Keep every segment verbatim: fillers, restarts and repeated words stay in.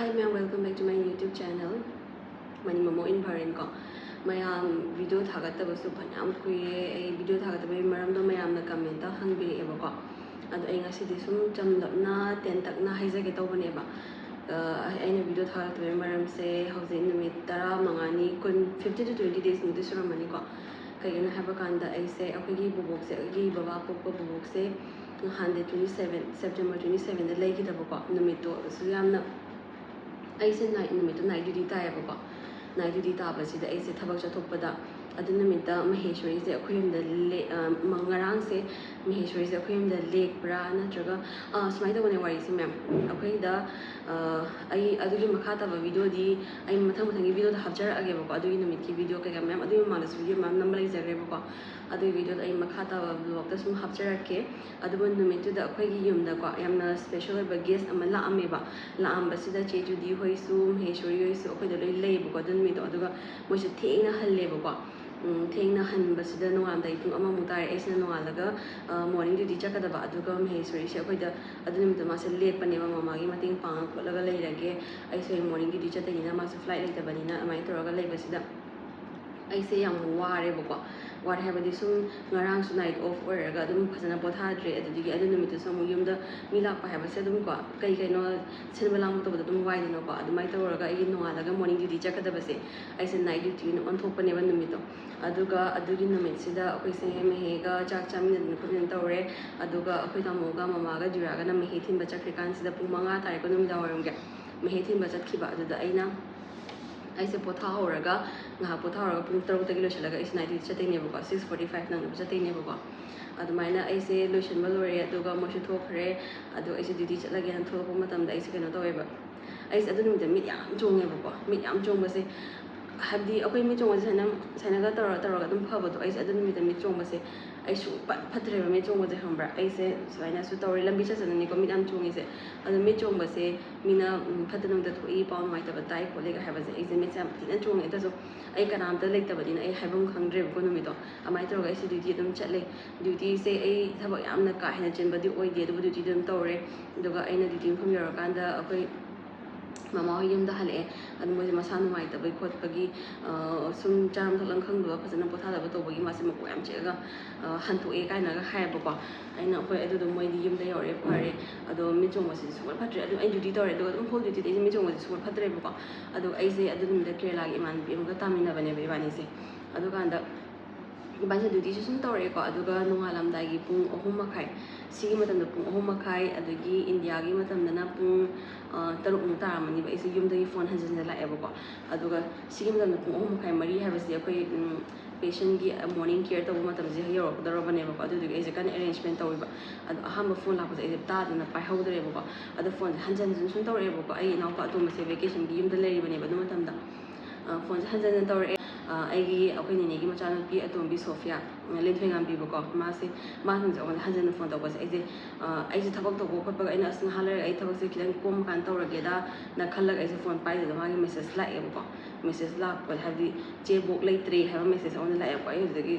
Hi ꯃꯌꯥꯝ, welcome back to my YouTube channel, Mani Momo in Bahrain ꯀꯣ꯫ ꯃꯌꯥꯝ video ꯊꯥꯒꯠꯇꯕꯁꯨ ꯐꯅꯌꯥꯝ ꯀꯨꯏꯔꯦ꯫ ꯑꯩ video ꯊꯥꯒꯠꯇꯕꯒꯤ ꯃꯔꯝꯗꯣ ꯃꯌꯥꯝꯅ comment ꯍꯪꯕꯤꯔꯛꯑꯦꯕꯀꯣ꯫ ꯑꯗꯣ ꯑꯩ ꯉꯁꯤꯗꯤ ꯁꯨꯝ ꯆꯝꯂꯞꯅ ꯇꯦꯟꯇꯛꯅ ꯍꯥꯏꯖꯒꯦ ꯇꯧꯕꯅꯦꯕ꯫ ꯑ, ꯑꯩꯅ video ꯊꯥꯒꯠꯇꯕꯒꯤ ꯃꯔꯝꯁꯦ ꯍꯧꯖꯤꯛ ꯅꯨꯃꯤꯠ ꯇꯔꯥꯃꯉꯥꯅꯤ, ꯀꯨꯟ, fifteen to twenty days ꯃꯨꯛꯇꯤ ꯁꯨꯔꯝꯃꯅꯤꯀꯣ꯫ ꯀꯩꯒꯤꯅꯣ ꯍꯥꯏꯕ ꯀꯥꯟꯗ ꯑꯩꯁꯦ, ꯑꯩꯈꯣꯏꯒꯤ ꯕꯣꯕꯣꯛꯁꯦ, ꯑꯩꯒꯤ ꯕꯕꯥ ꯄꯣꯛꯄ ꯕꯣꯕꯣꯛꯁꯦ ꯅꯍꯥꯟꯗꯤ twenty seven, September twenty sevenꯗ ꯂꯩꯈꯤꯗꯕꯀꯣ꯫ ꯅꯨꯃꯤꯠꯇꯣ ꯑꯁꯨꯛ ꯌꯥꯝꯅ ꯑꯩꯁꯦ night, ꯅꯨꯃꯤꯠꯇꯣ night duty ꯇꯥꯏꯌꯦꯕꯀꯣ꯫ Night duty ꯇꯥꯕꯁꯤꯗ ꯑꯩꯁꯦ ꯊꯕꯛ ꯆꯠꯊꯣꯛꯄꯗ, ꯑꯗꯨ ꯅꯨꯃꯤꯠꯇ ꯃꯍꯦꯁꯣꯔꯤꯁꯦ ꯑꯩꯈꯣꯏ ꯌꯨꯝꯗ ꯂꯦ-, ꯑ, ꯃ-, ꯉꯔꯥꯡꯁꯦ ꯃꯍꯦꯁꯣꯔꯤꯁꯦ ꯑꯩꯈꯣꯏ ꯌꯨꯝꯗ ꯂꯦꯛꯄ꯭ꯔꯥ ꯅꯠꯇ꯭ꯔꯒ, ꯑ, ꯁꯨꯃꯥꯏꯅ ꯇꯧꯕꯅꯦ ꯋꯥꯔꯤꯁꯦ ꯃꯌꯥꯝ꯫ ꯑꯩꯈꯣꯏꯗ, ꯑ, ꯑꯩ ꯑꯗꯨꯒꯤ ꯃꯈꯥ ꯇꯥꯕ videoꯗꯤ ꯑꯩ ꯃꯊꯪ ꯃꯊꯪꯒꯤ videoꯗ ꯍꯥꯞꯆꯔꯛꯑꯒꯦꯕꯀꯣ꯫ ꯑꯗꯨꯒꯤ ꯅꯨꯃꯤꯠꯀꯤ video ꯀꯩꯀꯥ ꯃꯌꯥꯝ, ꯑꯗꯨꯒꯤ ꯃꯃꯥꯡꯗꯁꯨ video ꯃꯌꯥꯝ ꯅꯝꯕ ꯂꯩꯖꯈ꯭ꯔꯦꯕꯀꯣ꯫ ꯑꯗꯨꯒꯤ videoꯗꯣ ꯑꯩ ꯃꯈꯥ ꯇꯥꯕ vlogꯇ ꯁꯨꯝ ꯍꯥꯞꯆꯔꯛꯀꯦ꯫ ꯑꯗꯨꯕꯨ ꯅꯨꯃꯤꯠꯇꯨꯗ ꯑꯩꯈꯣꯏꯒꯤ ꯌꯨꯝꯗꯀꯣ ꯌꯥꯝꯅ special ꯑꯣꯏꯕ guest ꯑꯃ ꯂꯥꯛꯑꯝꯃꯦꯕ꯫ ꯂꯥꯛꯑꯝꯕꯁꯤꯗ ꯆꯦ ꯖꯨꯗꯤ ꯍꯣꯏꯁꯨ, ꯃꯍꯦꯁꯣꯔꯤ ꯍꯣꯏꯁꯨ ꯑꯩꯈꯣꯏꯗ ꯂꯣꯏ ꯂꯩꯌꯦꯕꯀꯣ ꯑꯗꯨ ꯅꯨꯃꯤꯠꯇꯣ꯫ ꯑꯗꯨꯒ ꯃꯣꯏꯁꯦ ꯊꯦꯡꯅ ꯍꯜꯂꯦꯕꯀꯣ꯫ ꯎꯝ, ꯊꯦꯡꯅ ꯍꯟꯕꯁꯤꯗ ꯅꯣꯡꯉꯥꯜꯂꯝꯗꯥꯏ ꯄꯨꯡ ꯑꯃꯃꯨꯛ ꯇꯥꯔꯦ꯫ ꯑꯩꯁꯤꯅ ꯅꯣꯡꯉꯥꯜꯂꯒ, ꯑ, morning duty ꯆꯠꯀꯗꯕ, ꯑꯗꯨꯒ ꯃꯍꯦꯁꯣꯔꯤꯁꯦ ꯑꯩꯈꯣꯏꯗ ꯑꯗꯨ ꯅꯨꯃꯤꯠꯇꯣ ꯃꯥꯁꯦ ꯂꯦꯞꯄꯅꯦꯕ, ꯃꯃꯥꯒꯤ ꯃꯇꯦꯡ ꯄꯥꯡꯉ ꯈꯣꯠꯂꯒ ꯂꯩꯔꯒꯦ, ꯑꯩꯁꯦ morning duty ꯆꯠꯇꯣꯏꯅꯤꯅ, ꯃꯥꯁꯨ flight ꯂꯩꯇꯕꯅꯤꯅ꯫ ꯑꯗꯨꯃꯥꯏꯅ ꯇꯧꯔꯒ ꯂꯩꯕꯁꯤꯗ ꯑꯩꯁꯦ ꯌꯥꯝ ꯋꯥꯔꯦꯕꯀꯣ꯫ ꯋꯥꯔꯦ ꯍꯥꯏꯕꯗꯤ ꯁꯨꯝ ꯉꯔꯥꯡꯁꯨ night off ꯑꯣꯏꯔꯒ ꯑꯗꯨꯝ ꯐꯖꯅ ꯄꯣꯊꯥꯗ꯭ꯔꯦ꯫ ꯑꯗꯨꯗꯒꯤ ꯑꯗꯨ ꯅꯨꯃꯤꯠꯇꯨꯁꯨ ꯑꯃꯨꯛ ꯌꯨꯝꯗ ꯃꯤ ꯂꯥꯛꯄ ꯍꯥꯏꯕꯁꯦ ꯑꯗꯨꯝ ꯀꯣ, ꯀꯩ ꯀꯩꯅꯣ ꯁꯤꯟꯕ ꯂꯥꯡꯕ ꯇꯧꯕꯗ ꯑꯗꯨꯝ ꯋꯥꯏꯗꯅꯀꯣ꯫ ꯑꯗꯨꯃꯥꯏꯅ ꯇꯧꯔꯒ ꯑꯩꯒꯤ ꯅꯣꯡꯉꯥꯜꯂꯒ morning duty ꯆꯠꯀꯗꯕꯁꯦ ꯑꯩꯁꯦ night duty ꯑꯣꯏꯅ ꯑꯣꯟꯊꯣꯛꯄꯅꯦꯕ ꯅꯨꯃꯤꯠꯇꯣ꯫ ꯑꯗꯨꯒ ꯑꯗꯨꯒꯤ ꯅꯨꯃꯤꯠꯁꯤꯗ ꯑꯩꯈꯣꯏꯁꯦ ꯃꯍꯦꯒ ꯆꯥꯛ ꯆꯥꯃꯤꯟꯅꯗꯅ ꯈꯣꯠꯃꯤꯟꯅꯗꯅ ꯇꯧꯔꯦ꯫ ꯑꯗꯨꯒ ꯑꯩꯈꯣꯏ ꯇꯥꯃꯣꯒ ꯃꯃꯥꯒ ꯖꯨꯔꯥꯒꯅ ꯃꯍꯦ ꯊꯤꯟꯕ ꯆꯠꯈ꯭ꯔꯤꯀꯥꯟꯁꯤꯗ ꯄꯨꯡ ꯃꯉꯥ ꯇꯥꯔꯦꯀꯣ, ꯅꯨꯃꯤꯗꯥꯡ ꯋꯥꯏꯔꯝꯒꯤ ꯃꯍꯦ ꯊꯤꯟꯕ ꯆꯠꯈꯤꯕ꯫ ꯑꯗꯨꯗ ꯑꯩꯅ, ꯑꯩꯁꯦ ꯄꯣꯊꯥꯍꯧꯔꯒ, ꯉꯥꯏꯍꯥꯛ ꯄꯣꯊꯥꯍꯧꯔꯒ ꯄꯨꯡ ꯇꯔꯨꯛꯇꯒꯤ ꯂꯣꯏꯁꯤꯜꯂꯒ ꯑꯩꯁꯦ night duty ꯆꯠꯇꯣꯏꯅꯦꯕꯀꯣ, six forty five ꯅꯪꯅꯕ ꯆꯠꯇꯣꯏꯅꯦꯕꯀꯣ꯫ ꯑꯗꯨꯃꯥꯏꯅ ꯑꯩꯁꯦ ꯂꯣꯏꯁꯤꯟꯕ ꯂꯣꯏꯔꯦ, ꯑꯗꯨꯒ ꯃꯣꯏꯁꯨ ꯊꯣꯛꯈ꯭ꯔꯦ꯫ ꯑꯗꯣ ꯑꯩꯁꯦ duty ꯆꯠꯂꯒꯦꯅ ꯊꯣꯛꯂꯛꯄ ꯃꯇꯝꯗ ꯑꯩꯁꯦ ꯀꯩꯅꯣ ꯇꯧꯋꯦꯕ, ꯑꯩꯁꯦ ꯑꯗꯨ ꯅꯨꯃꯤꯠꯇ ꯃꯤꯠ ꯌꯥꯝ ꯆꯣꯡꯉꯦꯕꯀꯣ꯫ ꯃꯤꯠ ꯌꯥꯝ ꯆꯣꯡꯕꯁꯦ, ꯍꯥꯏꯕꯗꯤ ꯑꯩꯈꯣꯏ ꯃꯤꯠ ꯆꯣꯡꯕꯁꯦ ꯁꯨꯃꯥꯏꯅ, ꯁꯨꯃꯥꯏꯅꯒ ꯇꯧꯔ ꯇꯧꯔꯒ ꯑꯗꯨꯝ ꯐꯕꯗꯣ, ꯑꯩꯁꯦ ꯑꯗꯨ ꯅꯨꯃꯤꯠꯇ ꯃꯤꯠ ꯆꯣꯡꯕꯁꯦ ꯑꯩ ꯁꯨꯡꯐꯠ ꯐꯠꯇ꯭ꯔꯦꯕ꯫ ꯃꯤꯠ ꯆꯣꯡꯕꯁꯦ ꯈꯪꯕ꯭ꯔꯥ, ꯑꯩꯁꯦ ꯁꯨꯃꯥꯏꯅꯁꯨ ꯇꯧꯔꯦ, ꯂꯝꯕꯤ ꯆꯠ ꯆꯠꯅꯅꯤꯀꯣ ꯃꯤꯠ ꯌꯥꯝ ꯆꯣꯡꯉꯤꯁꯦ꯫ ꯑꯗꯣ ꯃꯤꯠ ꯆꯣꯡꯕꯁꯦ ꯃꯤꯅ, ꯎꯝ, ꯐꯠꯇ ꯅꯨꯡꯗ ꯊꯣꯛꯏ, ꯄꯥꯎ ꯅꯨꯡꯉꯥꯏꯇꯕ ꯇꯥꯏ ꯈꯣꯠꯂꯦꯒ ꯍꯥꯏꯕꯁꯦ ꯑꯩꯁꯦ ꯃꯤꯠꯁꯦ ꯌꯥꯝ ꯊꯤꯅ ꯆꯣꯡꯉꯦ꯫ ꯑꯗꯨꯁꯨ ꯑꯩ ꯀꯅꯥꯝꯇ ꯂꯩꯇꯕꯅꯤꯅ ꯑꯩ ꯍꯥꯏꯐꯝ ꯈꯪꯗ꯭ꯔꯦꯕꯀꯣ ꯅꯨꯃꯤꯠꯇꯣ꯫ ꯑꯗꯨꯃꯥꯏꯅ ꯇꯧꯔꯒ ꯑꯩꯁꯦ duty ꯑꯗꯨꯝ ꯆꯠꯂꯦ꯫ Dutyꯁꯦ ꯑꯩ ꯊꯕꯛ ꯌꯥꯝꯅ ꯀꯥ ꯍꯦꯟꯅ ꯆꯤꯟꯕꯗꯤ ꯑꯣꯏꯗꯦ, ꯑꯗꯨꯕꯨ dutyꯗꯤ ꯑꯗꯨꯝ ꯇꯧꯔꯦ꯫ ꯑꯗꯨꯒ ꯑꯩꯅ duty ꯃꯐꯝ ꯌꯧꯔꯀꯥꯟꯗ ꯑꯩꯈꯣꯏ ꯃꯃꯥ ꯍꯣꯏ ꯌꯨꯝꯗ ꯍꯜꯂꯛꯑꯦ꯫ ꯑꯗꯨ ꯃꯣꯏꯁꯦ ꯃꯁꯥ ꯅꯨꯡꯉꯥꯏꯇꯕꯒꯤ ꯈꯣꯠꯄꯒꯤ, ꯁꯨꯝ ꯆꯥꯔꯝ ꯊꯛꯂꯝ ꯈꯪꯗꯕ, ꯐꯖꯅ ꯄꯣꯊꯥꯗꯕ ꯇꯧꯕꯒꯤ ꯃꯥꯁꯦ ꯃꯀꯣꯛ ꯌꯥꯝ ꯆꯤꯛꯑꯒ ꯍꯟꯇꯣꯛꯑꯦ ꯀꯥꯏꯅꯒ ꯍꯥꯏꯌꯦꯕꯀꯣ꯫ ꯑꯩꯅ ꯍꯣꯏ ꯑꯗꯨꯗꯣ ꯃꯣꯏꯗꯤ ꯌꯨꯝꯗ ꯌꯧꯔꯦ, ꯐꯔꯦ, ꯑꯗꯣ ꯃꯤꯠ ꯆꯣꯡꯕꯁꯤꯗꯤ ꯁꯨꯡꯐꯠ ꯐꯠꯇ꯭ꯔꯦ꯫ ꯑꯗꯨꯝ ꯑꯩ ꯗ꯭ꯌꯨꯇꯤ ꯇꯧꯔꯦ, ꯑꯗꯨꯒ ꯑꯗꯨꯝ ꯍꯣꯜ ꯗ꯭ꯌꯨꯇꯤꯗ ꯑꯩꯁꯦ ꯃꯤꯠ ꯆꯣꯡꯕꯁꯦ ꯁꯨꯡꯐꯠ ꯐꯠꯇ꯭ꯔꯦꯕꯀꯣ꯫ ꯑꯗꯣ ꯑꯩꯁꯦ ꯑꯗꯨ ꯅꯨꯃꯤꯠꯇ ꯀꯦꯔꯂꯥꯒꯤ ꯏꯃꯥꯟꯅꯕꯤ ꯑꯃꯒ ꯇꯥꯃꯤꯟꯅꯕꯅꯦꯕ ꯏꯕꯥꯅꯤꯁꯦ꯫ ꯑꯗꯨꯀꯥꯟꯗ ꯏꯕꯥꯅꯤꯁꯦ ꯗ꯭ꯌꯨꯇꯤꯁꯨ ꯁꯨꯝ ꯇꯧꯔꯛꯑꯦꯀꯣ꯫ ꯑꯗꯨꯒ ꯅꯣꯡꯉꯥꯜꯂꯝꯗꯥꯏꯒꯤ ꯄꯨꯡ ꯑꯍꯨꯝ ꯃꯈꯥꯏ, ꯁꯤꯒꯤ ꯃꯇꯝꯗ ꯄꯨꯡ ꯑꯍꯨꯝ ꯃꯈꯥꯏ, ꯑꯗꯒꯤ ꯏꯟꯗꯤꯌꯥꯒꯤ ꯃꯇꯝꯗꯅ ꯄꯨꯡ ꯇꯔꯨꯛꯃꯨꯛ ꯇꯥꯔꯝꯃꯅꯤꯕ ꯑꯩꯁꯦ ꯌꯨꯝꯗꯒꯤ ꯐꯣꯟ ꯍꯟꯖꯤꯟ ꯍꯟꯖꯤꯟ ꯂꯥꯛꯑꯦꯕꯀꯣ꯫ ꯑꯗꯨꯒ ꯁꯤꯒꯤ ꯃꯇꯝꯗ ꯄꯨꯡ ꯑꯍꯨꯝ ꯃꯈꯥꯏ, ꯃꯔꯤ ꯍꯥꯏꯕꯁꯤꯗꯤ ꯑꯩꯈꯣꯏ ꯄꯦꯁꯦꯟꯒꯤ ꯃꯣꯔꯅꯤꯡ ꯀꯦꯌꯔ ꯇꯧꯕ ꯃꯇꯝꯁꯦ ꯌꯧꯔꯛꯀꯗꯧꯔꯕꯅꯦꯕꯀꯣ꯫ ꯑꯗꯨꯗꯨꯒꯤ ꯑꯩꯁꯦ ꯀꯟꯅ ꯑꯦꯔꯦꯟꯖꯃꯦꯟ ꯇꯧꯔꯤꯕ꯫ ꯑꯗꯣ ꯑꯍꯥꯟꯕ ꯐꯣꯟ ꯂꯥꯛꯄꯁꯦ ꯑꯩꯁꯦ ꯇꯥꯗꯅ ꯄꯥꯏꯍꯧꯗ꯭ꯔꯦꯕꯀꯣ꯫ ꯑꯗꯣ ꯐꯣꯟꯁꯦ ꯍꯟꯖꯤꯟ ꯍꯟꯖꯤꯟ ꯁꯨꯝ ꯇꯧꯔꯛꯑꯦꯕꯀꯣ꯫ ꯑꯩ ꯏꯅꯥꯎꯄꯥ ꯑꯇꯣꯝꯕꯁꯦ ꯚꯦꯀꯦꯁꯟꯒꯤ ꯌꯨꯝꯗ ꯂꯩꯔꯤꯕꯅꯦꯕ ꯑꯗꯨ ꯃꯇꯝꯗ꯫ ꯐꯣꯟꯁꯦ ꯍꯟꯖꯟ ꯍꯟꯖꯟ ꯇꯧꯔꯛꯑꯦ꯫ ꯑꯩꯒꯤ, ꯑꯩꯈꯣꯏ ꯅꯦꯅꯦꯒꯤ ꯃꯆꯥꯅꯨꯄꯤ ꯑꯇꯣꯝꯕꯤ ꯁꯣꯐꯤꯌꯥ, ꯂꯤꯟꯊꯣꯏꯉꯥꯝꯕꯤꯕꯀꯣ, ꯃꯥꯁꯦ, ꯃꯥꯁꯤꯡꯁꯦ ꯑꯩꯉꯣꯟꯗ ꯍꯟꯖꯟꯅ ꯐꯣꯟ ꯇꯧꯕꯁꯦ ꯑꯩꯁꯦ, ꯑꯩꯁꯦ ꯊꯕꯛ ꯇꯧꯕ ꯈꯣꯠꯄꯒ ꯑꯩꯅ ꯑꯁ ꯉꯥꯏꯍꯥꯛ ꯂꯩꯔꯒ ꯑꯩ ꯊꯕꯛꯁꯦ ꯈꯤꯇꯪ ꯀꯣꯝꯃꯀꯥꯟꯗ ꯇꯧꯔꯒꯦꯗꯥꯅ ꯈꯜꯂꯒ ꯑꯩꯁꯦ ꯐꯣꯟ ꯄꯥꯏꯗꯕꯗ ꯃꯥꯒꯤ ꯃꯦꯁꯦꯖ ꯂꯥꯛꯑꯦꯕꯀꯣ꯫ ꯃꯦꯁꯦꯖ ꯂꯥꯛꯄ ꯍꯥꯏꯕꯗꯤ ꯆꯦ ꯕꯣꯛ ꯂꯩꯇ꯭ꯔꯦ ꯍꯥꯏꯕ ꯃꯦꯁꯦꯖ ꯑꯩꯉꯣꯟꯗ ꯂꯥꯛꯑꯦꯕꯀꯣ꯫ ꯑꯩ ꯍꯧꯖꯤꯛꯇꯒꯤ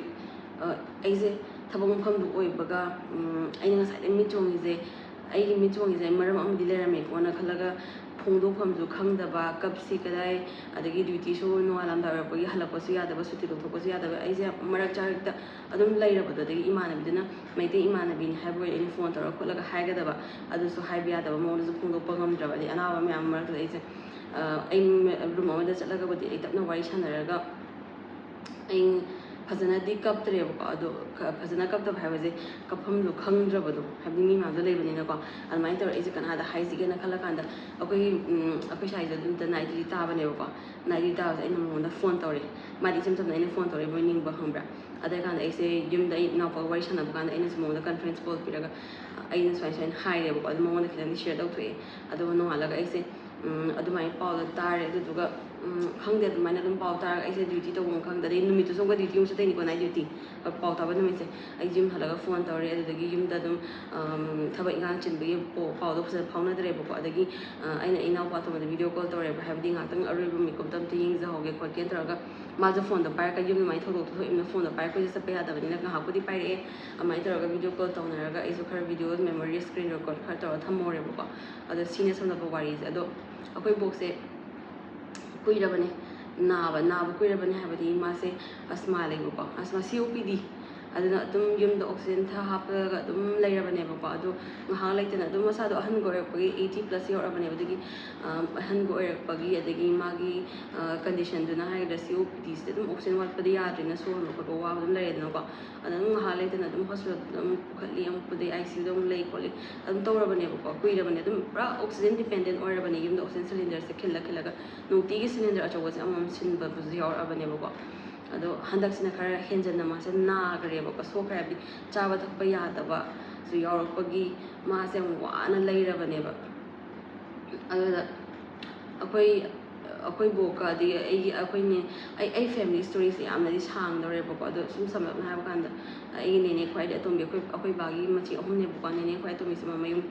ꯑꯩꯁꯦ ꯊꯕꯛ ꯃꯐꯝꯗꯨ ꯑꯣꯏꯕꯒ ꯑꯩꯅ ꯉꯁꯥꯏꯗꯒꯤ ꯃꯤꯠ ꯆꯣꯡꯉꯤꯁꯦ, ꯑꯩꯒꯤ ꯃꯤꯠ ꯆꯣꯡꯉꯤꯁꯦ ꯃꯔꯝ ꯑꯃꯗꯤ ꯂꯩꯔꯝꯃꯦꯀꯣꯅ ꯈꯜꯂꯒ ꯐꯣꯡꯗꯣꯛꯐꯝꯁꯨ ꯈꯪꯗꯕ, ꯀꯞꯁꯤ ꯀꯗꯥꯏ, ꯑꯗꯒꯤ ꯗ꯭ꯌꯨꯇꯤꯁꯨ ꯅꯣꯡꯉꯥꯜꯂꯝꯗꯥꯏ ꯑꯣꯏꯔꯛꯄꯒꯤ ꯍꯜꯂꯛꯄꯁꯨ ꯌꯥꯗꯕ, ꯁꯨꯇꯤ ꯂꯧꯊꯣꯛꯄꯁꯨ ꯌꯥꯗꯕ, ꯑꯩꯁꯦ ꯃꯔꯛ ꯆꯥꯔꯛꯇ ꯑꯗꯨꯝ ꯂꯩꯔꯕꯗꯣ꯫ ꯑꯗꯒꯤ ꯏꯃꯥꯟꯅꯕꯤꯗꯨꯅ ꯃꯩꯇꯩ ꯏꯃꯥꯟꯅꯕꯤꯅꯤ ꯍꯥꯏꯕ ꯑꯣꯏꯔꯗꯤ ꯑꯩꯅ ꯐꯣꯟ ꯇꯧꯔꯒ ꯈꯣꯠꯂꯒ ꯍꯥꯏꯒꯗꯕ, ꯑꯗꯨꯁꯨ ꯍꯥꯏꯕ ꯌꯥꯗꯕ ꯃꯑꯣꯡꯗꯁꯨ ꯐꯣꯡꯗꯣꯛꯄ ꯉꯝꯗ꯭ꯔꯕ꯫ ꯑꯗꯩ ꯑꯅꯥꯕ ꯃꯌꯥꯝ ꯃꯔꯛꯇꯨꯗ ꯑꯩꯁꯦ ꯑꯩ ꯔꯨꯝ ꯑꯃꯗ ꯆꯠꯂꯒꯕꯨꯗꯤ ꯑꯩ ꯇꯞꯅ ꯋꯥꯔꯤ ꯁꯥꯟꯅꯔꯒ ꯑꯩ ꯐꯖꯅꯗꯤ ꯀꯞꯇ꯭ꯔꯦꯕꯀꯣ꯫ ꯑꯗꯣ ꯐꯖꯅ ꯀꯞꯇꯕ ꯍꯥꯏꯕꯁꯦ ꯀꯞꯐꯝꯗꯣ ꯈꯪꯗ꯭ꯔꯕꯗꯣ, ꯍꯥꯏꯕꯗꯤ ꯃꯤ ꯃꯌꯥꯝꯗꯣ ꯂꯩꯕꯅꯤꯅꯀꯣ꯫ ꯑꯗꯨꯃꯥꯏꯅ ꯇꯧꯔꯦ꯫ ꯑꯩꯁꯦ ꯀꯅꯥꯗ ꯍꯥꯏꯁꯤꯒꯦꯅ ꯈꯜꯂꯀꯥꯟꯗ ꯑꯩꯈꯣꯏ, ꯑꯩꯈꯣꯏ ꯁ꯭ꯋꯥꯏꯁꯤꯗ ꯑꯗꯨꯝ ꯅꯥꯏꯠ ꯗ꯭ꯌꯨꯇꯤ ꯇꯥꯕꯅꯦꯕꯀꯣ꯫ ꯅꯥꯏꯠ ꯗ꯭ꯌꯨꯇꯤ ꯇꯥꯕꯁꯦ ꯑꯩꯅ ꯃꯉꯣꯟꯗ ꯐꯣꯟ ꯇꯧꯔꯦ꯫ ꯃꯥꯗꯤ ꯏꯆꯝ ꯆꯝꯅ ꯑꯩꯅ ꯐꯣꯟ ꯇꯧꯔꯛꯏꯕꯣꯏ ꯅꯤꯡꯕ, ꯈꯪꯕ꯭ꯔꯥ? ꯑꯗꯨ ꯀꯥꯟꯗ ꯑꯩꯁꯦ ꯌꯨꯝꯗ ꯑꯩ ꯏꯅꯥꯎꯄꯥꯒ ꯋꯥꯔꯤ ꯁꯥꯟꯅꯕ ꯀꯥꯟꯗ ꯑꯩꯅꯁꯨ ꯃꯉꯣꯟꯗ ꯀꯟꯐ꯭ꯔꯦꯟꯁ ꯀꯣꯜ ꯄꯤꯔꯒ ꯑꯩꯅ ꯁꯨꯃꯥꯏ ꯁꯨꯃꯥꯏꯅ ꯍꯥꯏꯔꯦꯕꯀꯣ꯫ ꯑꯗꯨ ꯃꯉꯣꯟꯗ ꯈꯤꯇꯪꯗꯤ ꯁꯤꯌꯔ ꯇꯧꯊꯣꯛꯑꯦ꯫ ꯑꯗꯨꯒ ꯅꯣꯡꯉꯥꯜꯂꯒ ꯑꯩꯁꯦ ꯑꯗꯨꯃꯥꯏꯅ ꯄꯥꯎꯗꯣ ꯇꯥꯔꯦ꯫ ꯑꯗꯨꯗꯨꯒ ꯈꯪꯗꯦ, ꯑꯗꯨꯃꯥꯏꯅ ꯑꯗꯨꯝ ꯄꯥꯎ ꯇꯥꯔꯒ ꯑꯩꯁꯦ ꯗ꯭ꯌꯨꯇꯤ ꯇꯧꯕ ꯑꯃ ꯈꯪꯗꯦ꯫ ꯑꯗꯩ ꯅꯨꯃꯤꯠꯇꯨꯁꯨ ꯑꯃꯨꯛꯀ ꯗ꯭ꯌꯨꯇꯤ ꯑꯃꯨꯛ ꯆꯠꯇꯣꯏꯅꯤꯀꯣ, ꯅꯥꯏꯠ ꯗ꯭ꯌꯨꯇꯤ꯫ ꯄꯥꯎ ꯇꯥꯕ ꯅꯨꯃꯤꯠꯁꯦ ꯑꯩ ꯌꯨꯝ ꯍꯜꯂꯒ ꯐꯣꯟ ꯇꯧꯔꯦ꯫ ꯑꯗꯨꯗꯒꯤ ꯌꯨꯝꯗ ꯑꯗꯨꯝ ꯊꯕꯛ ꯏꯪꯈꯥꯡ ꯆꯤꯟꯕꯒꯤ ꯄꯥꯎꯗꯣ ꯐꯖꯅ ꯐꯥꯎꯅꯗ꯭ꯔꯦꯕꯀꯣ꯫ ꯑꯗꯒꯤ ꯑꯩꯅ ꯏꯅꯥꯎꯄꯥ ꯑꯇꯣꯝꯕꯗ ꯚꯤꯗꯤꯑꯣ ꯀꯣꯜ ꯇꯧꯔꯦꯕ, ꯍꯥꯏꯕꯗꯤ ꯉꯥꯛꯇꯪ ꯑꯔꯣꯏꯕ ꯃꯤꯀꯨꯞꯇ ꯑꯝꯇ ꯌꯦꯡꯖꯍꯧꯒꯦ ꯈꯣꯠꯀꯦꯅ ꯇꯧꯔꯒ꯫ ꯃꯥꯁꯨ ꯐꯣꯟꯗꯣ ꯄꯥꯏꯔꯒ ꯌꯨꯝ ꯑꯗꯨꯃꯥꯏꯅ ꯊꯧꯗꯣꯛꯇꯣ ꯊꯣꯛꯏꯕꯅ ꯐꯣꯟꯗꯣ ꯄꯥꯏꯔꯒ ꯀꯣꯏꯆꯠ ꯆꯠꯄ ꯌꯥꯗꯕꯅꯤꯅ ꯉꯥꯏꯍꯥꯛꯄꯨꯗꯤ ꯄꯥꯏꯔꯛꯑꯦ꯫ ꯑꯗꯨꯃꯥꯏꯅ ꯇꯧꯔꯒ ꯚꯤꯗꯤꯑꯣ ꯀꯣꯜ ꯇꯧꯅꯔꯒ ꯑꯩꯁꯨ ꯈꯔ ꯚꯤꯗꯤꯑꯣ ꯃꯦꯃꯣꯔꯤ ꯁ꯭ꯀ꯭ꯔꯤꯟ ꯔꯦꯀꯣꯔꯗ ꯈꯔ ꯇꯧꯔꯒ ꯊꯝꯍꯧꯔꯦꯕꯀꯣ꯫ ꯑꯗꯣ ꯁꯤꯅ ꯁꯝꯂꯞꯄ ꯋꯥꯔꯤꯁꯦ꯫ ꯑꯗꯣ ꯑꯩꯈꯣꯏ ꯕꯣꯛꯁꯦ ꯀꯨꯏꯔꯕꯅꯦ ꯅꯥꯕ ꯅꯥꯕ ꯀꯨꯏꯔꯕꯅꯦ ꯍꯥꯏꯕꯗꯤ ꯃꯥꯁꯦ ꯑꯁꯃꯥ ꯂꯩꯕꯀꯣ, ꯑꯁꯃꯥ, ꯁꯤ ꯑꯣ ꯄꯤ ꯗꯤ꯫ ꯑꯗꯨꯅ ꯑꯗꯨꯝ ꯌꯨꯝꯗ ꯑꯣꯛꯁꯤꯖꯦꯟ ꯊꯥ ꯍꯥꯞꯄꯒ ꯑꯗꯨꯝ ꯂꯩꯔꯕꯅꯦꯕꯀꯣ꯫ ꯑꯗꯣ ꯉꯥꯏꯍꯥꯛ ꯂꯩꯇꯅ ꯑꯗꯨꯝ ꯃꯁꯥꯗꯣ ꯑꯍꯟꯒ ꯑꯣꯏꯔꯛꯄꯒꯤ, ꯑꯩꯠꯇꯤ ꯄ꯭ꯂꯁ ꯌꯧꯔꯛꯑꯕꯅꯦꯕ꯫ ꯑꯗꯨꯒꯤ ꯑꯍꯟꯒ ꯑꯣꯏꯔꯛꯄꯒꯤ, ꯑꯗꯒꯤ ꯃꯥꯒꯤ ꯀꯟꯗꯤꯁꯟꯗꯨꯅ ꯍꯥꯏꯒꯗ꯭ꯔꯥ, ꯁꯤ ꯑꯣ ꯄꯤ ꯗꯤꯁꯤꯗ ꯑꯗꯨꯝ ꯑꯣꯛꯁꯤꯖꯦꯟ ꯋꯥꯠꯄꯗꯤ ꯌꯥꯗ꯭ꯔꯦꯅ, ꯁꯣꯔ ꯍꯣꯟꯕ ꯈꯣꯠꯄ ꯋꯥꯕ ꯑꯗꯨꯝ ꯂꯩꯔꯦꯗꯅꯀꯣ꯫ ꯑꯗꯨꯝ ꯉꯥꯏꯍꯥꯛ ꯂꯩꯇꯅ ꯑꯗꯨꯝ ꯍꯣꯁꯄꯤꯇꯥꯜꯗ ꯑꯗꯨꯝ ꯄꯨꯈꯠꯂꯤ, ꯑꯃꯨꯛ ꯄꯨꯗꯩ, ꯑꯥꯏ ꯁꯤ ꯌꯨꯗ ꯑꯃꯨꯛ ꯂꯩ ꯈꯣꯠꯂꯤ ꯑꯗꯨꯝ ꯇꯧꯔꯕꯅꯦꯕꯀꯣ꯫ ꯀꯨꯏꯔꯕꯅꯦ ꯑꯗꯨꯝ ꯄꯨꯔꯥ ꯑꯣꯛꯁꯤꯖꯦꯟ ꯗꯤꯄꯦꯟꯗꯦꯟ ꯑꯣꯏꯔꯕꯅꯦ꯫ ꯌꯨꯝꯗ ꯑꯣꯛꯁꯤꯖꯦꯟ ꯁꯤꯂꯤꯟꯗꯔꯁꯦ ꯈꯤꯜꯂ ꯈꯤꯜꯂꯒ ꯅꯨꯡꯇꯤꯒꯤ ꯁꯤꯂꯤꯟꯗꯔ ꯑꯆꯧꯕꯁꯦ ꯑꯃꯃꯝ ꯁꯤꯟꯕꯁꯨ ꯌꯥꯎꯔꯛꯑꯕꯅꯦꯕꯀꯣ꯫ ꯑꯗꯣ ꯍꯟꯗꯛꯁꯤꯅ ꯈꯔ ꯍꯦꯟꯖꯟꯅ ꯃꯥꯁꯦ ꯅꯥꯈ꯭ꯔꯦꯕꯀꯣ, ꯁꯣꯛꯈ꯭ꯔꯦ ꯍꯥꯏꯕꯗꯤ ꯆꯥꯕ ꯊꯛꯄ ꯌꯥꯗꯕꯁꯨ ꯌꯥꯎꯔꯛꯄꯒꯤ ꯃꯥꯁꯦ ꯌꯥꯝ ꯋꯥꯅ ꯂꯩꯔꯕꯅꯦꯕ꯫ ꯑꯗꯨꯗ ꯑꯩꯈꯣꯏ ꯑꯩꯈꯣꯏ ꯕꯣꯛꯀ ꯑꯗꯒꯤ ꯑꯩꯒꯤ ꯑꯩꯈꯣꯏꯅꯦ ꯑꯩ ꯑꯩ ꯐꯦꯃꯤꯂꯤ ꯁ꯭ꯇꯣꯔꯤꯁꯦ ꯌꯥꯝꯅꯗꯤ ꯁꯥꯡꯗꯧꯔꯦꯕꯀꯣ꯫ ꯑꯗꯣ ꯁꯨꯝ ꯁꯝꯂꯞꯅ ꯍꯥꯏꯕ ꯀꯥꯟꯗ, ꯑꯩꯒꯤ ꯅꯦꯅꯦ ꯈ꯭ꯋꯥꯏꯗꯒꯤ ꯑꯇꯣꯝꯕꯤ, ꯑꯩꯈꯣꯏ ꯑꯩꯈꯣꯏ ꯕꯥꯒꯤ ꯃꯆꯦ ꯑꯍꯨꯝꯅꯦꯕꯀꯣ꯫ ꯅꯦꯅꯦ ꯈ꯭ꯋꯥꯏ ꯑꯇꯣꯝꯕꯤꯁꯦ ꯃꯥ ꯃꯌꯨꯝ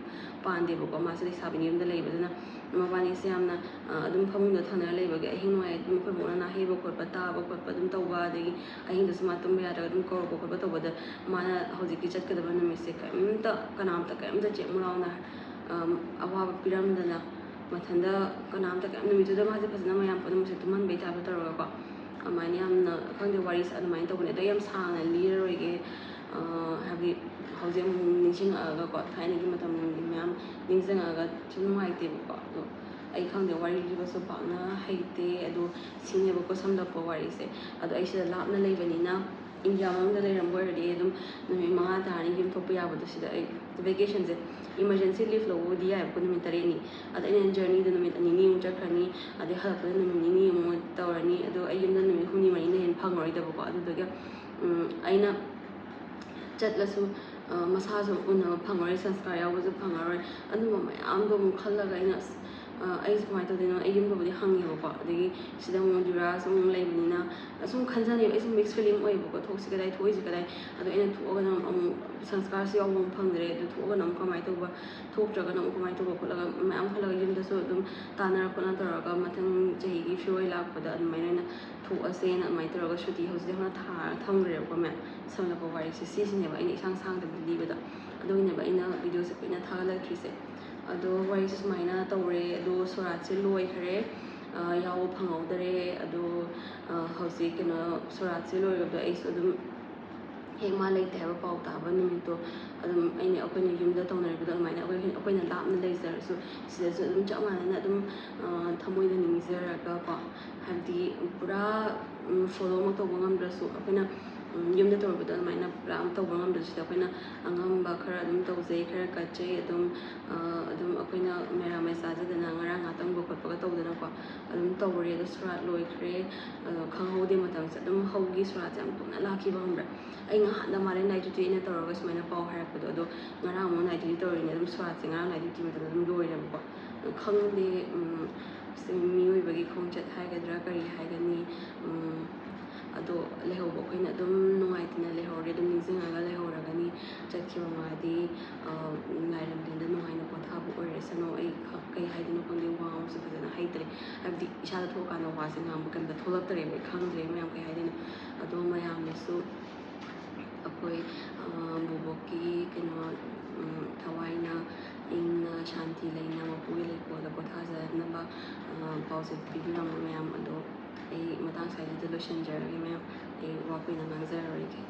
ꯄꯥꯟꯗꯦꯕꯀꯣ, ꯃꯥꯁꯦ ꯂꯩꯁꯥꯕꯤꯅꯤ ꯌꯨꯝꯗ ꯂꯩꯕꯗꯨꯅ꯫ ꯃꯕꯥꯅꯤꯁꯦ ꯌꯥꯝꯅ ꯑꯗꯨꯝ ꯐꯃꯨꯡꯗ ꯊꯪꯅꯔ ꯂꯩꯕꯒꯤ ꯑꯍꯤꯡ ꯅꯣꯡꯌꯥꯏ ꯑꯗꯨꯝ ꯑꯩꯈꯣꯏ ꯕꯣꯛꯅ ꯅꯥꯍꯩꯕ ꯈꯣꯠꯄ, ꯇꯥꯕ ꯈꯣꯠꯄ ꯑꯗꯨꯝ ꯇꯧꯕ, ꯑꯗꯒꯤ ꯑꯍꯤꯡꯗꯁꯨ ꯃꯥ ꯇꯨꯝꯕ ꯌꯥꯗ꯭ꯔꯒ ꯑꯗꯨꯝ ꯀꯧꯔꯛꯄ ꯈꯣꯠꯄ ꯇꯧꯕꯗ ꯃꯥꯅ ꯍꯧꯖꯤꯛꯀꯤ ꯆꯠꯀꯗꯕ ꯅꯨꯃꯤꯠꯁꯦ ꯀꯔꯤꯝꯇ, ꯀꯅꯥꯝꯇ ꯀꯔꯤꯝꯇ ꯆꯦꯛ ꯃꯨꯔꯥꯎꯅ ꯑꯋꯥꯕ ꯄꯤꯔꯝꯗꯅ, ꯃꯊꯟꯇ ꯀꯅꯥꯝꯇ ꯀꯔꯤꯝ, ꯅꯨꯃꯤꯠꯇꯨꯗ ꯃꯥꯁꯦ ꯐꯖꯅ ꯃꯌꯥꯝ ꯄꯨꯝꯅꯃꯛꯁꯦ ꯇꯨꯝꯍꯟꯕꯩ ꯇꯥꯏꯞꯇ ꯇꯧꯔꯒꯀꯣ꯫ ꯑꯗꯨꯃꯥꯏꯅ ꯌꯥꯝꯅ, ꯈꯪꯗꯦ, ꯋꯥꯔꯤꯁꯦ ꯑꯗꯨꯃꯥꯏꯅ ꯇꯧꯕꯅꯦ꯫ ꯑꯗꯣ ꯑꯩ ꯌꯥꯝ ꯁꯥꯡꯅ ꯂꯤꯔꯔꯣꯏꯒꯦ, ꯍꯥꯏꯕꯗꯤ ꯍꯧꯖꯤꯛ ꯑꯃꯨꯛ ꯅꯤꯡꯁꯤꯡꯉꯛꯑꯒꯀꯣ, ꯊꯥꯏꯅꯒꯤ ꯃꯇꯝꯒꯤ ꯃꯌꯥꯝ ꯅꯤꯡꯁꯤꯡꯉꯛꯑꯒ ꯁꯨꯝ ꯅꯨꯡꯉꯥꯏꯇꯦꯕꯀꯣ꯫ ꯑꯗꯣ ꯑꯩ, ꯈꯪꯗꯦ, ꯋꯥꯔꯤ ꯂꯤꯕꯁꯨ ꯄꯥꯛꯅ ꯍꯩꯇꯦ꯫ ꯑꯗꯣ ꯁꯤꯅꯦꯕꯀꯣ ꯁꯝꯂꯞꯄ ꯋꯥꯔꯤꯁꯦ꯫ ꯑꯗꯣ ꯑꯩ ꯁꯤꯗ ꯂꯥꯞꯅ ꯂꯩꯕꯅꯤꯅ, ꯏꯟꯗꯤꯌꯥ ꯃꯅꯨꯡꯗ ꯂꯩꯔꯝꯕ ꯑꯣꯏꯔꯗꯤ ꯑꯗꯨꯝ ꯅꯨꯃꯤꯠ ꯃꯉꯥ ꯇꯔꯥꯅꯤ ꯌꯨꯝ ꯊꯣꯛꯄ ꯌꯥꯕꯗꯣ, ꯁꯤꯗ ꯑꯩ ꯚꯦꯀꯦꯁꯟꯁꯦ, ꯏꯃꯥꯔꯖꯦꯟꯁꯤ ꯂꯤꯐ ꯂꯧꯕꯕꯨꯗꯤ ꯌꯥꯏꯕꯀꯣ, ꯅꯨꯃꯤꯠ ꯇꯔꯦꯠꯅꯤ꯫ ꯑꯗ ꯑꯩꯅ ꯖꯔꯅꯤꯗꯣ ꯅꯨꯃꯤꯠ ꯅꯤꯅꯤꯃꯨꯛ ꯆꯠꯈ꯭ꯔꯅꯤ, ꯑꯗꯩ ꯍꯜꯂꯛꯄꯗ ꯅꯨꯃꯤꯠ ꯅꯤꯅꯤꯃꯨꯛ ꯇꯧꯔꯅꯤ꯫ ꯑꯗꯣ ꯑꯩ ꯌꯨꯝꯗ ꯅꯨꯃꯤꯠ ꯍꯨꯝꯅꯤ ꯃꯔꯤꯅ ꯍꯦꯟꯅ ꯐꯪꯉꯔꯣꯏꯗꯕꯀꯣ꯫ ꯑꯗꯨꯗꯨꯒꯤ ꯑꯩꯅ ꯆꯠꯂꯁꯨ ꯃꯁꯥꯁꯨ ꯎꯅꯕ ꯐꯪꯉꯔꯣꯏ, ꯁꯪꯁꯀꯥꯔ ꯌꯥꯎꯕꯁꯨ ꯐꯪꯉꯔꯣꯏ꯫ ꯑꯗꯨꯝꯕ ꯃꯌꯥꯝꯗꯣ ꯑꯃꯨꯛ ꯈꯜꯂꯒ ꯑꯩꯅ, ꯑꯁ, ꯑꯩꯁꯦ ꯀꯃꯥꯏꯅ ꯇꯧꯗꯣꯏꯅꯣ? ꯑꯩ ꯌꯨꯝꯗꯕꯨꯗꯤ ꯍꯪꯉꯦꯕꯀꯣ, ꯑꯗꯒꯤ ꯁꯤꯗ ꯑꯃꯨꯛ ꯗꯤꯔꯥꯁ ꯑꯃꯨꯛ ꯂꯩꯕꯅꯤꯅ ꯑꯁꯨꯝ ꯈꯟꯖꯅꯦꯕ꯫ ꯑꯩꯁꯨ ꯃꯤꯛꯁ ꯐꯤꯂꯤꯡ ꯑꯣꯏꯌꯦꯕꯀꯣ, ꯊꯣꯛꯁꯤ ꯀꯗꯥꯏ, ꯊꯣꯛꯏꯁꯤ ꯀꯗꯥꯏ꯫ ꯑꯗꯣ ꯑꯩꯅ ꯊꯣꯛꯑꯒꯅ ꯑꯃꯨꯛ ꯁꯪꯁꯀꯥꯔꯁꯨ ꯌꯥꯎꯕ ꯑꯃꯨꯛ ꯐꯪꯗ꯭ꯔꯦ꯫ ꯑꯗꯨ ꯊꯣꯛꯑꯒꯅ ꯑꯃꯨꯛ ꯀꯃꯥꯏꯅ ꯇꯧꯕ, ꯊꯣꯛꯇ꯭ꯔꯒꯅ ꯑꯃꯨꯛ ꯀꯃꯥꯏꯅ ꯇꯧꯕ ꯈꯣꯠꯂꯒ ꯃꯌꯥꯝ ꯈꯜꯂꯒ ꯌꯨꯝꯗꯁꯨ ꯑꯗꯨꯝ ꯇꯥꯟꯅꯔ ꯈꯣꯠꯅ ꯇꯧꯔꯒ ꯃꯊꯪ ꯆꯍꯤꯒꯤ ꯐꯤꯔꯣꯏ ꯂꯥꯛꯄꯗ ꯑꯗꯨꯃꯥꯏꯅ ꯑꯣꯏꯅ ꯊꯣꯛꯑꯁꯦꯅ ꯑꯗꯨꯃꯥꯏꯅ ꯇꯧꯔꯒ ꯁꯨꯇꯤ ꯍꯧꯖꯤꯛ ꯍꯧꯅ ꯊꯥꯔ ꯊꯝꯈ꯭ꯔꯦꯕꯀꯣ ꯃꯌꯥꯝ꯫ ꯁꯝꯂꯞꯄ ꯋꯥꯔꯤꯁꯦ ꯁꯤꯁꯤꯅꯦꯕ ꯑꯩꯅ ꯏꯁꯥꯡ ꯁꯥꯡꯗꯕꯤꯗ ꯂꯤꯕꯗꯣ꯫ ꯑꯗꯨꯒꯤꯅꯦꯕ ꯑꯩꯅ ꯚꯤꯗꯤꯑꯣꯁꯦ ꯀꯨꯏꯅ ꯊꯥꯒꯠꯂꯛꯇ꯭ꯔꯤꯁꯦ꯫ ꯑꯗꯣ ꯋꯥꯔꯤꯁꯦ ꯁꯨꯃꯥꯏꯅ ꯇꯧꯔꯦ, ꯑꯗꯣ ꯁꯣꯔꯥꯠꯁꯦ ꯂꯣꯏꯈ꯭ꯔꯦ, ꯑ, ꯌꯥꯎꯕ ꯐꯪꯍꯧꯗꯔꯦ꯫ ꯑꯗꯣ, ꯑ, ꯍꯧꯖꯤꯛ ꯀꯩꯅꯣ, ꯁꯣꯔꯥꯠꯁꯦ ꯂꯣꯏꯔꯕꯗꯣ ꯑꯩꯁꯨ ꯑꯗꯨꯝ ꯍꯦꯛ ꯃꯥ ꯂꯩꯇꯦ ꯍꯥꯏꯕ ꯄꯥꯎ ꯇꯥꯕ ꯅꯨꯃꯤꯠꯇꯣ ꯑꯗꯨꯝ ꯑꯩꯅ, ꯑꯩꯈꯣꯏꯅ ꯌꯨꯝꯗ ꯇꯧꯅꯔꯤꯕꯗꯣ ꯑꯗꯨꯃꯥꯏꯅ ꯑꯩꯈꯣꯏ, ꯑꯩꯈꯣꯏꯅ ꯂꯥꯞꯅ ꯂꯩꯖꯔꯁꯨ ꯁꯤꯗꯁꯨ ꯑꯗꯨꯝ ꯆꯞ ꯃꯥꯟꯅꯅ ꯑꯗꯨꯝ, ꯑ, ꯊꯃꯣꯏꯗ ꯅꯤꯡꯖꯔꯒꯀꯣ, ꯍꯥꯏꯕꯗꯤ ꯄꯨꯔꯥ, ꯎꯝ, ꯐꯣꯂꯣꯃꯛ ꯇꯧꯕ ꯉꯝꯗ꯭ꯔꯁꯨ ꯑꯩꯈꯣꯏꯅ, ꯎꯝ, ꯌꯨꯝꯗ ꯇꯧꯔꯨꯕꯗꯣ ꯑꯗꯨꯃꯥꯏꯅ ꯄꯨꯔꯥ ꯑꯃ ꯇꯧꯕ ꯉꯝꯗ꯭ꯔꯁꯨ ꯁꯤꯗ ꯑꯩꯈꯣꯏꯅ ꯑꯉꯝꯕ ꯈꯔ ꯑꯗꯨꯝ ꯇꯧꯖꯩ, ꯈꯔ ꯀꯠꯆꯩ, ꯑꯗꯨꯝ, ꯑ, ꯑꯗꯨꯝ ꯑꯩꯈꯣꯏꯅ ꯃꯦꯔꯥꯃꯦꯁ ꯆꯥꯖꯗꯅ ꯉꯔꯥꯡ ꯉꯥꯇꯪꯕ ꯈꯣꯠꯄꯒ ꯇꯧꯗꯅꯀꯣ ꯑꯗꯨꯝ ꯇꯧꯔꯦ꯫ ꯑꯗꯣ ꯁꯣꯔꯥꯠ ꯂꯣꯏꯈ꯭ꯔꯦ꯫ ꯑꯗꯣ ꯈꯪꯍꯧꯗꯦ, ꯃꯇꯝꯁꯦ ꯑꯗꯨꯝ ꯍꯧꯈꯤ, ꯁꯣꯔꯥꯠꯁꯦ ꯌꯥꯝ ꯊꯨꯅ ꯂꯥꯛꯈꯤꯕ, ꯈꯪꯕ꯭ꯔꯥ? ꯑꯩ ꯉꯍꯥꯟꯅ ꯃꯥꯜꯂꯦ ꯅꯥꯏꯠ ꯗ꯭ꯌꯨꯇꯤ ꯑꯩꯅ ꯇꯧꯔꯒ ꯁꯨꯃꯥꯏꯅ ꯄꯥꯎ ꯍꯥꯏꯔꯛꯄꯗꯣ, ꯑꯗꯣ ꯉꯔꯥꯡ ꯑꯃꯨꯛ ꯅꯥꯏꯠ ꯗ꯭ꯌꯨꯇꯤ ꯇꯧꯔꯤꯅꯦ, ꯑꯗꯨꯝ ꯁꯣꯔꯥꯠꯁꯦ ꯉꯔꯥꯡ ꯅꯥꯏꯠ ꯗ꯭ꯌꯨꯇꯤ ꯃꯇꯝꯗ ꯑꯗꯨꯝ ꯂꯣꯏꯔꯦꯕꯀꯣ꯫ ꯑꯗꯣ ꯈꯪꯗꯦ, ꯎꯝ, ꯁꯤ ꯃꯤꯑꯣꯏꯕꯒꯤ ꯈꯣꯡꯆꯠ ꯍꯥꯏꯒꯗ꯭ꯔꯥ ꯀꯔꯤ ꯍꯥꯏꯒꯅꯤ, ꯎꯝ, ꯑꯗꯣ ꯂꯩꯍꯧꯕ ꯑꯩꯈꯣꯏꯅ ꯑꯗꯨꯝ ꯅꯨꯡꯉꯥꯏꯇꯅ ꯂꯩꯍꯧꯔꯦ, ꯑꯗꯨꯝ ꯅꯤꯡꯁꯤꯡꯉꯒ ꯂꯩꯍꯧꯔꯒꯅꯤ꯫ ꯆꯠꯈꯤꯕ ꯃꯥꯗꯤ, ꯑ, ꯉꯥꯏꯔꯝꯗꯦꯗ ꯅꯨꯡꯉꯥꯏꯅ ꯄꯣꯊꯥꯕ ꯑꯣꯏꯔꯁꯅꯨ꯫ ꯑꯩ ꯈ-, ꯀꯩ ꯍꯥꯏꯗꯣꯏꯅꯣ ꯈꯪꯗꯦ, ꯋꯥ ꯉꯥꯡꯕꯁꯨ ꯐꯖꯅ ꯍꯩꯇ꯭ꯔꯦ, ꯍꯥꯏꯕꯗꯤ ꯏꯁꯥꯗ ꯊꯣꯛꯑꯀꯥꯟꯗ ꯋꯥꯁꯦ ꯉꯥꯡꯕ ꯀꯩꯝꯇ ꯊꯣꯛꯂꯛꯇ꯭ꯔꯦꯕ, ꯑꯩ ꯈꯪꯗ꯭ꯔꯦ ꯃꯌꯥꯝ ꯀꯩ ꯍꯥꯏꯗꯣꯏꯅꯣ꯫ ꯑꯗꯣ ꯃꯌꯥꯝꯅꯁꯨ ꯑꯩꯈꯣꯏ, ꯑ, ꯕꯣꯕꯣꯛꯀꯤ ꯀꯩꯅꯣ, ꯎꯝ, ꯊꯋꯥꯏꯅ ꯏꯪꯅ ꯁꯥꯟꯇꯤ ꯂꯩꯅ ꯃꯄꯨꯒꯤ ꯂꯩꯀꯣꯜꯗ ꯄꯣꯊꯥꯖꯅꯕ, ꯑ, ꯄꯥꯎꯖꯦꯜ ꯄꯤꯕꯤꯔꯝꯃꯣ ꯃꯌꯥꯝ꯫ ꯑꯗꯣ ꯑꯩ ꯃꯇꯥꯡ ꯁ꯭ꯋꯥꯏꯗ ꯂꯣꯏꯁꯤꯟꯖꯔꯒꯦ ꯃꯌꯥꯝ, ꯑꯩ ꯋꯥ ꯀꯨꯏꯅ ꯉꯥꯡꯖꯔꯔꯣꯏꯒꯦ꯫